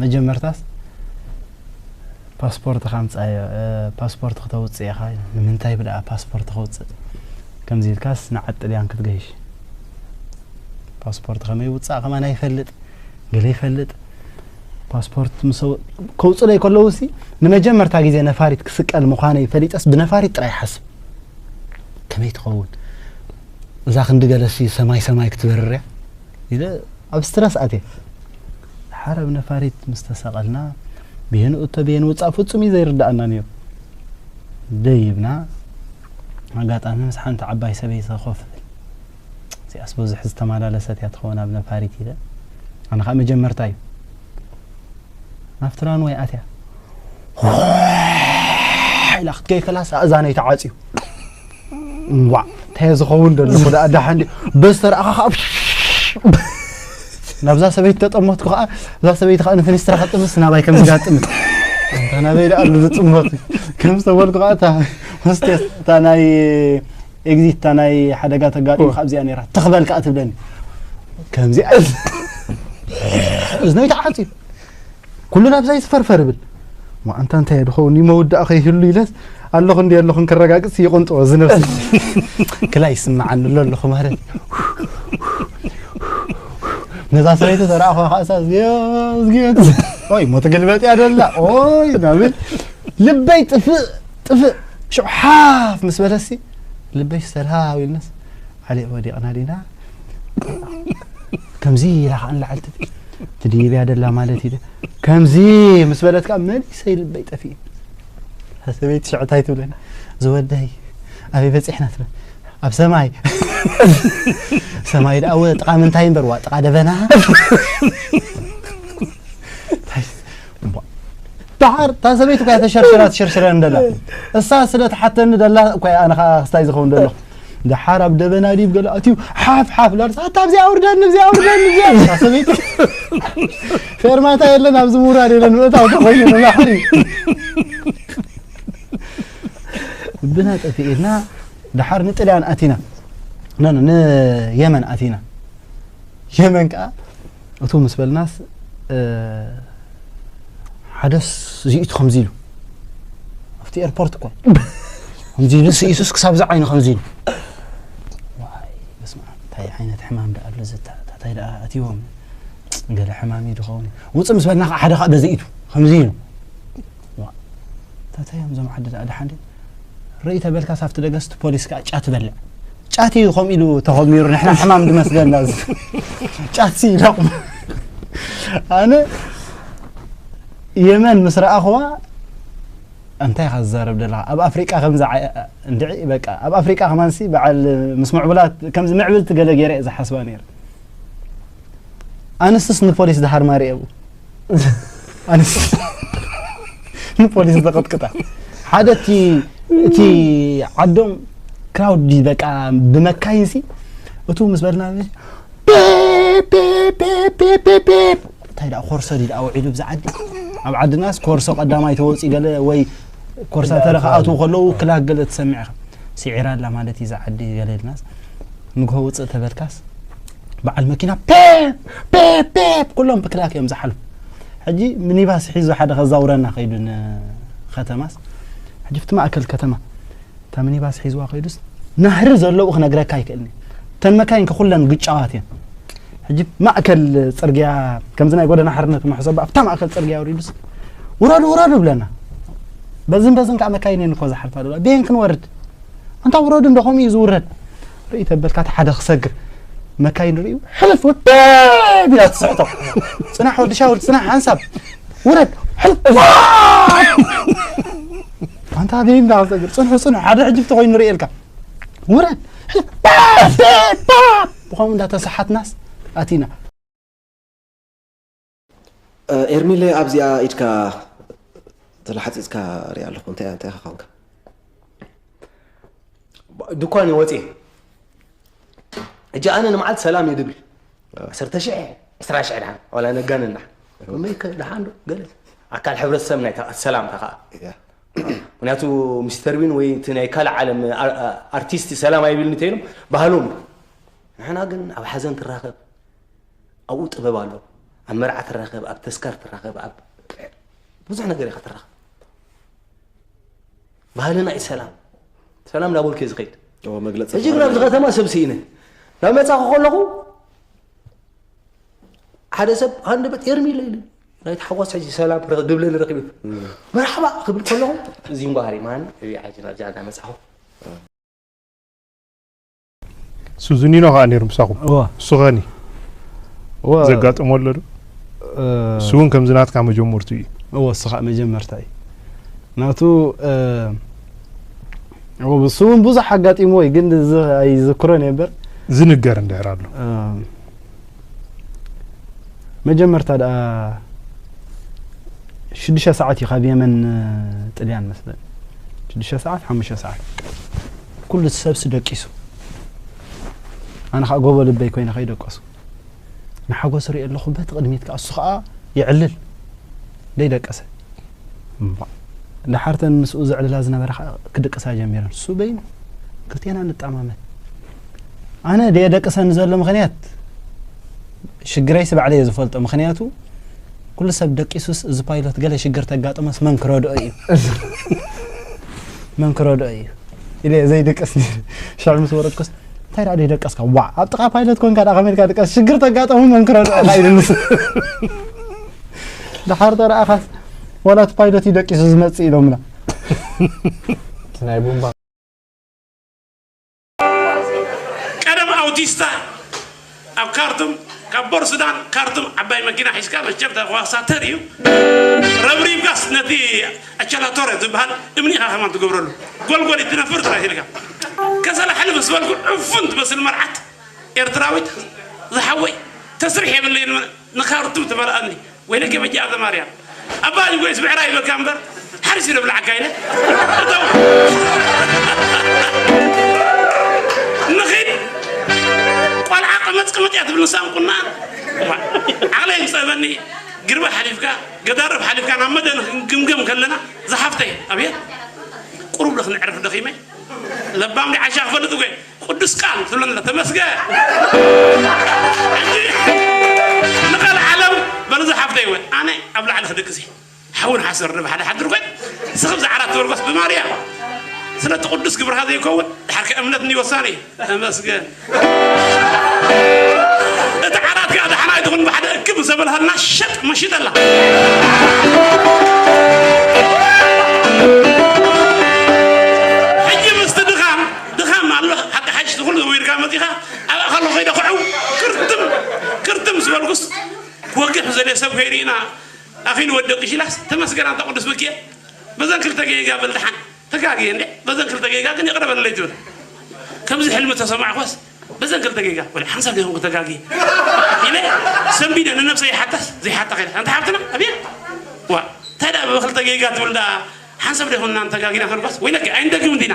መጀመርታስ ፓስፖርትኻ ኣምጻዮ። እ፣ ፓስፖርት ክተውጽእ ኢኻ። ንምንታይ ብደኣ ፓስፖርት ከውጽእ? ከምዚ ኢልካስ ንዓዲ ጥልያን ክትገይሽ። ፓስፖርት ከመይ ይውጻእ ከማን ኣይፈልጥ፣ ገለ ይፈልጥ። ፓስፖርት ምስ ከውጽለይ ከለዉ ሲ ንመጀመርታ ግዜ ነፋሪት ክስቀል ምዃነይ ፈሊጠስ ብነፋሪት ጥራይ ይሓስብ። ከመይ ትኸውን እዛ ክንዲ ገለሲ ሰማይ ሰማይ ክትበርር እያ ኢለ ኣብ ስትረስ ኣትየ። ሓረብ ነፋሪት ምስ ተሰቐልና ብየን እቶ ብየን ውፃእ ፍጹም እዩ ዘይርዳኣና ነይሩ። ደይብና ኣጋጣሚ ምስ ሓንቲ ዓባይ ሰበይቲ ኮፍ እብል። እዚኣስ ብዙሕ ዝተመላለሰት እያ ትኸውን ኣብ ነፋሪት ኢለ። ኣነ ከዓ መጀመርታ እዩ ናብቲ ራንወይ ኣትያ ኢላ ክትገይ ከላስ ኣእዛነይ ተዓፅዩ። ዋ እንታይ ዝኸውን ደለኹ ደኣ ደሓን ድዩ? በስተርኣኻ ከዓ ናብዛ ሰበይቲ ተጠመትኩ ከዓ እዛ ሰበይቲ ከዓ ንፍኒስትራ ከጥምስ ናባይ ከም ዝጋጥምት እንታ ናበይ ደኣ ኣሎ ዝጥመት ከም ዝተበልኩ ከዓ እታ ሆስቴስ እታ ናይ ኤግዚት እታ ናይ ሓደጋ ተጋጢሙ ካብዚኣ ነይራ ትኽበል ከዓ ትብለኒ ከምዚኣ እዝነይ ተዓፅዩ ኩሉ ናብዛ ይስፈርፈር ብል። ማ ኣንታ እንታይ ድኸውን መወዳእ ከይህሉ ኢለስ ኣለኹ እንዲ ኣለኹን ክረጋግጽ ይቕንጥዎ ዝነብስ ክላ ይስምዓኒ ኣሎ ኣለኹ ማለት ነዛ ሰበይቲ ተረኣኹ ከኣሳ ዝግዮ ዝግዮ ኦይ ሞ ትገልበጥ እያ ደላ ኦይ ናብል ልበይ ጥፍእ ጥፍእ ሽዑ ሓፍ ምስ በለሲ ልበይ ሰላም ኢልነስ ዓሊ ወዲቕና ዲና ከምዚ ኢላ ከዓ ንላዕሊ ትድይብ እያ ደላ ማለት እዩ ከምዚ ምስ በለት ከዓ መሊሰ ልበይ ጠፊኡ ሰበይቲ ሽዕታይ ትብለኒ ዝወደይ ኣበይ በፂሕና ትብል ኣብ ሰማይ ሰማይ ደኣ ወ ጥቃ ምንታይ እምበር ዋ ጥቃ ደበና ደሓር እታ ሰበይቲ እኳ ተሸርሽራ ትሽርሽረ እንደላ እሳ ስለ ትሓተኒ ደላ እኳ ኣነ ከዓ ክስታይ ዝኸውን ደለኹ ደሓር ኣብ ደበና ዲብ ገለ ኣትዩ ሓፍ ሓፍ ላልሳ ኣታ ኣብዚኣ ኣውርደኒ ኣብዚኣ ኣውርደኒ ኣብዚኣ እታ ሰበይቲ ፌርማታ የለን ኣብዚ ምውራድ የለን ምእታው ተኾይኑ ንባሕሪ ብና ጠፊእና ደሓር ንጥልያን ኣቲና ኖ ንየመን ኣቲና የመን ከዓ እቱ ምስ በልናስ ሓደስ ዝኢቱ ከምዚ ኢሉ ኣብቲ ኤርፖርት እኮ ከምዚ ኢሉ ስኢሱስ ክሳብ ዝዓይኑ ከምዚ ኢሉ እንታይ ዓይነት ሕማም ደኣ ኣሎ ዘታታይ ደኣ ኣትዎም ገለ ሕማም እዩ ድኸውን ውፅእ ምስ በልና ከዓ ሓደ ከዓ በዚ ኢቱ ከምዚ ኢሉ ታታይ እዮም ዞም ዓዲ ደኣ ደሓን ርኢ ተበልካ ሳብቲ ደገስቲ ፖሊስ ከዓ ጫት በልዕ ጫት እዩ ከምኡ ኢሉ ተኸሚሩ ንሕና ሕማም ዝመስለና ጫት ሲ ኢሎም ኣነ የመን ምስ ረኣኽዋ እንታይ ኢኻ ዝዛረብ ዘለኻ ኣብ ኣፍሪቃ ከምዚ እንድዒ በቃ ኣብ ኣፍሪቃ ከማንሲ በዓል ምስ ምዕቡላት ከምዚ ምዕብልቲ ገለ ገይረ እየ ዝሓስባ ነይረ ኣንስትስ ንፖሊስ ድሃር ማርየቡ ኣንስ ንፖሊስ ተቐጥቅጣ ሓደ እቲ እቲ ዓዶም ክራውድ በቃ ብመካይንሲ እቱ ምስ በልና እንታይ ደኣ ኮርሶ ድዩ ደኣ ውዒሉ ብዛ ዓዲ ኣብ ዓድናስ ኮርሶ ቀዳማይ ተወፂ ገለ ወይ ኮርሳ ተረኸኣቱ ከለዉ ክላክ ገለ ትሰሚዕ ኢኻ ስዒራ ኣላ ማለት እዩ እዛ ዓዲ ገለ ኢልናስ ንግሆ ውፅእ ተበልካስ በዓል መኪና ፔፕ ፔፕ ፔፕ ኩሎም ብክላክ እዮም ዝሓልፉ ሕጂ ሚኒባስ ሒዙ ሓደ ከዛውረና ከይዱ ንከተማስ ሕጂ ፍቲ ማእከል ከተማ እታ ሚኒባስ ሒዝዋ ከይዱስ ናህሪ ዘለዉ ክነግረካ ይክእልኒ እተን መካይን ከኩለን ግጫዋት እየን ሕጂ ማእከል ፅርግያ ከምዚ ናይ ጎደና ሓርነት መሕሰባ ኣብታ ማእከል ፅርግያ ወሪዱስ ውረዱ ውረዱ ብለና በዝን በዝን ከዓ መካይን እየን እኮ ዝሓልፋ ደላ ቤን ክንወርድ ኣንታ ውረዱ እንዶ ከምኡ እዩ ዝውረድ ርኢ ተበልካ እቲ ሓደ ክሰግር መካይን ርእዩ ሕልፍ ውደብ ኢላ ትስሕቶ ፅናሕ ወዲ ሻውል ፅናሕ ሓንሳብ ውረድ ሕልፍ ኣንታ ቤን እንዳ ክሰግር ፅንሑ ፅንሑ ሓደ ሕጅፍቲ ኮይኑ ርእየልካ ውረድ ሕልፍ ብኸምኡ እንዳተሰሓትናስ ኣቲና ኤርሚለ ኣብዚኣ ኢድካ ተላሓፂፅካ ሪኣ ኣለኹ እንታይ እንታይ ኢኻ ኾንካ ድኳን እዩ ወፂ ሕጂ ኣነ ንመዓልቲ ሰላም እዩ ድብል ዓሰርተ ሽሕ ዕስራ ሽሕ ድሓን ዋላ ነጋንና መይከ ድሓን ዶ ገለ ኣካል ሕብረተሰብ ናይ ሰላምታ ከዓ ምክንያቱ ሚስተር ቢን ወይ እቲ ናይ ካልእ ዓለም ኣርቲስት ሰላም ኣይብልኒ ተይሎም ባህሎም እዩ ንሕና ግን ኣብ ሓዘን ትራኸብ ኣብኡ ጥበብ ኣሎ ኣብ መርዓ ትራኸብ፣ ኣብ ተስካር ትራኸብ፣ ኣብ ብዙሕ ነገር ኢኻ ትራኸብ። ባህልና እዩ ሰላም። ሰላም እንዳበልኩ እየ ዝኸይድ። እዎ፣ መግለጺ ሕጂ ግን ኣብዚ ከተማ ሰብ ስኢነ ናብ መጻኹ ከለኹ ሓደ ሰብ ሃንደበት ኤርሚ ኢለ ኢሉ ናይቲ ሓጎስ ሕጂ ሰላም ረ- ድብለኒ ረኺቡ መርሓባ ክብል ከለኹ እዚ እምበሃር ማን እዚ ዓጅና እዚኣ እንዳመጻኹ ሱዙኒኖ ከዓ ነይሩ ምሳኹም እወ እሱ ኸኒ እወ ዘጋጥሞ ኣሎ ዶ እ፣ እሱ እውን ከምዚ ናትካ መጀመርቱ እዩ እወ እሱ ከዓ መጀመርታ እዩ ናቱ እ፣ እወ እሱ እውን ብዙሕ ኣጋጢሞ እዩ ግን እዚ ኣይዝክሮን እየ እምበር ዝንገር እንድሕር ኣሎ እ፣ መጀመርታ ደኣ ሽዱሽተ ሰዓት እዩ ካብ የመን እ፣ ጥልያን መስለኒ ሽዱሽተ ሰዓት ሓሙሽተ ሰዓት ኩሉ ሰብሲ ደቂሱ ኣነ ከዓ ጎቦ ልበይ ኮይነ ከይደቀሱ ንሓጎስ ሪኦ ኣለኹ በቲ ቅድሚት ከዓ እሱ ከዓ ይዕልል ደይደቀሰ እምባ ድሓርተን ምስኡ ዘዕልላ ዝነበራ ከዓ ክድቅሳ ጀሚረን እሱ በይኑ ክልቴና ንጠማመት ኣነ ደየደቅሰኒ ዘሎ ምክንያት ሽግረይሲ ባዕለየ ዝፈልጦ ምክንያቱ ኩሉ ሰብ ደቂሱስ እዚ ፓይሎት ገለ ሽግር ተጋጠመስ መን ክረድኦ እዩ መን ክረድኦ እዩ ኢለ ዘይድቅስ ነይረ ሽዕ ምስ ወረድኩስ እንታይ ደኣ ደይደቀስካ ዋ ኣብ ጥቓ ፓይለት ኮንካ ደኣ ከመይ ኢልካ ድቀስ ሽግር ተጋጠሙ መን ክረድኦ ኢሉ ንሱ ድሓር ተረኣኻስ ዋላ እቲ ፓይለት እዩ ደቂሱ ዝመጽእ ኢሎምና ናይ ቡምባ ቀደም ኣውቲስታ ኣብ ካርቱም ካብ ቦር ሱዳን ካርቱም ዓባይ መኪና ሒዝካ መቸም ተኳሳተር እዩ ረብሪብካስ ነቲ ኣቸላቶረ ዝበሃል እምኒ ኢኻ ከማን ትገብረሉ ጎልጎል ትነፍር ጥራይ ኢልካ ከሰላ ሕልፍ ዝበልኩ ዕፉን ትመስል መርዓት ኤርትራዊት ዝሓወይ ተስርሕ የብለይ ንካርቱም ትመልኣኒ ወይለከ በጃ ኣዘማርያ ኣባ ጅጎይስ ብዕራይ ይበካ እምበር ሓሪስ ይደብልዓካ ኢለ እቶም ንኺድ ቆልዓ ቅመፅ ቅመፅ እያ ትብል ንሳን ቁና ዓቕለይ ዝፀበኒ ግርባ ሓሊፍካ ገዳርብ ሓሊፍካ ናብ መደን ክንግምገም ከለና ዝሓፍተይ ኣብየት ቁሩብ ዶ ክንዕርፍ ደኺመ ለባም ዲ ዓሻ ክፈልጥ እኮ ቅዱስ ቃል ትብለና ተመስገ ሕጂ ንቐል ዓለም በል ዝሓፍተይ ወ ኣነ ኣብ ላዕሊ ክድቅሲ ሓውን ሓሰር ንባሓደ ሓድር ኮይ ስኽብ ዝዓራት ትበልኮስ ብማርያም ስለቲ ቅዱስ ግብርካ ዘይከውን ድሓርከ እምነት እንዲወሳነ እዩ ተመስገን እቲ ዓራት ከዓ ደሓና ኣይትኹን ብሓደ እክብ ዘበልሃልና ሸጥ መሽጠላ ሕጂ ምስቲ ድኻም ድኻም ኣሎ ሓቂ ሓሽ ትኹሉ ዘዊርካ መፂኻ ኣብኣ ከሎ ከይደ ክዕው ክርትም ክርትም ዝበልኩስ ክወግሕ ዘለ ሰብ ከይርኢና ኣኺሉ ወዲ ቅሽላስ ተመስገን ኣንታ ቅዱስ ሚካኤል በዘን ክልተ ጌጋ በል ደሓን ተጋግየ እንዴ በዘን ክልተ ጌጋ ግን ይቕረ በለለይ ትብል ከምዚ ሕልሚ ተሰማዕኳስ በዘን ክልተ ጌጋ ወላ ሓንሳብ ደይኮንኩ ተጋግየ ኢለ ሰንቢደ ንነብሰ ይሓታስ ዘይሓታ ከይደ ኣንታ ሓብትና ኣብየ ዋ እንታይ ደኣ በክልተ ጌጋ ትብል ደኣ ሓንሳብ ደይኮንና ተጋጊና ክንኳስ ወይለኪ ኣይንደግም እንዲና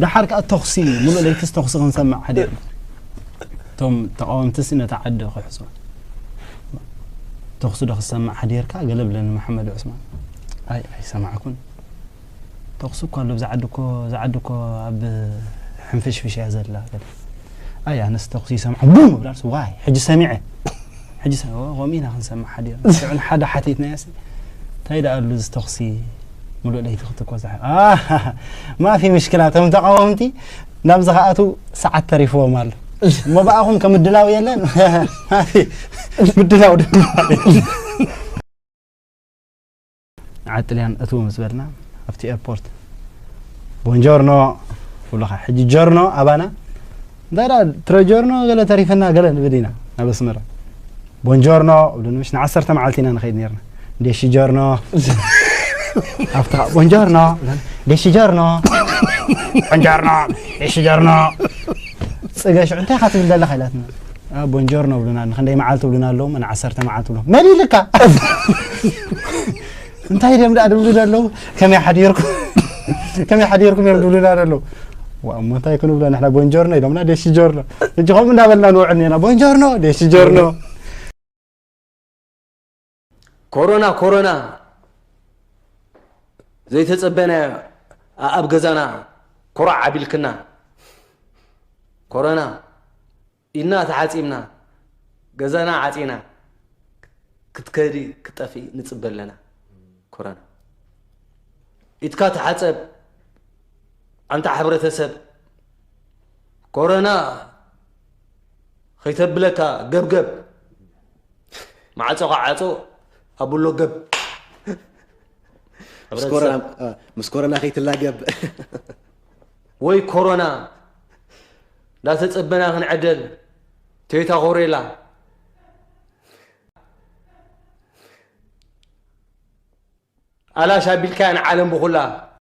ደሓር ከዓ ተኹሲ ሙሉእ ለይትስ ተኹሲ ክንሰምዕ ሓዲርና እቶም ተቃወምትሲ ነታ ዓዲ ክሕሱ ተኹሲ ዶ ክሰምዕ ሓዲርካ ገለ ብለኒ መሓመድ ዑስማን ኣይ ኣይሰማዕኩን ተኹሲ እኮ ኣሎ ብዛ ዓዲ እኮ እዛ ዓዲ እኮ ኣብ ሕንፍሽፍሽ እያ ዘላ ገለ ኣይ ኣነስ ተኹሲ ይሰምዓ ቡም ብላልስ ዋይ ሕጂ ሰሚዐ ሕጂ ሰ ከምኡ ኢና ክንሰምዕ ሓዲርና ሽዑ ንሓደ ሓቲትናዮ ሲ እንታይ ደኣ ኣሉ እዚ ተኹሲ ሙሉእ ለይቲ ክትኮ ዝሓ ማፊ ምሽክላ እቶም ተቃወምቲ ናብዚ ከኣቱ ሰዓት ተሪፍዎም ኣሎ እሞ ብኣኹም ከምድላው የለን ማፊ ምድላው ድማ ዓጥልያን እትው ምስ በልና ኣብቲ ኤርፖርት ቦንጆርኖ ብሉኻ ሕጂ ጆርኖ ኣባና እንታይ ደኣ ትረጆርኖ ገለ ተሪፈና ገለ ንብል ኢና ናብ ኣስመራ ቦንጆርኖ ብሉኒ ምሽ ንዓሰርተ መዓልቲ ኢና ንኸይድ ነርና ዴሺ ጆርኖ ኣብታ ቦንጆርኖ ዴሺ ጆርኖ ቦንጆርኖ ዴሺ ጆርኖ ጽገሽ እንታይ ኢኻ ትብል ዘለኻ ኢላትና ቦንጆርኖ ብሉና ንክንደይ መዓልቲ ብሉና ኣለዉ መን ዓሰርተ መዓልቲ ብሉ መን ኢልካ እንታይ ድም ደኣ ድብሉ ዘለዉ ከመይ ሓዲርኩም ከመይ ሓዲርኩም እዮም ድብሉና ዘለዉ እሞ እንታይ ክንብሎ ንሕና ቦንጆርኖ ኢሎምና ዴሺ ጆርኖ ሕጂ ከምኡ እንዳበልና ንውዕል ኔና ቦንጆርኖ ዴሺ ጆርኖ ኮሮና ኮሮና ዘይተጸበናዮ ኣኣብ ገዛና ኮራዕ ኣቢልክና ኮሮና ኢድና ተሓጺብና፣ ገዛና ዓጺና፣ ክትከዲ ክትጠፍኢ ንጽበ ኣለና። ኮረና። ኢድካ ተሓጸብ፣ ኣንታ ሕብረተሰብ። ኮረና ከይተብለካ ገብገብ። ማዕጾኻ ዓጾ፣ ኣቡሎ ገብ። ምስ ኮረና ከይትላገብ። ወይ ኮሮና እንዳተጸበና ክንዕደል። ቶዮታ ኮሬላ ኣላሽ ኣቢልካ ንዓለም ብኹላ።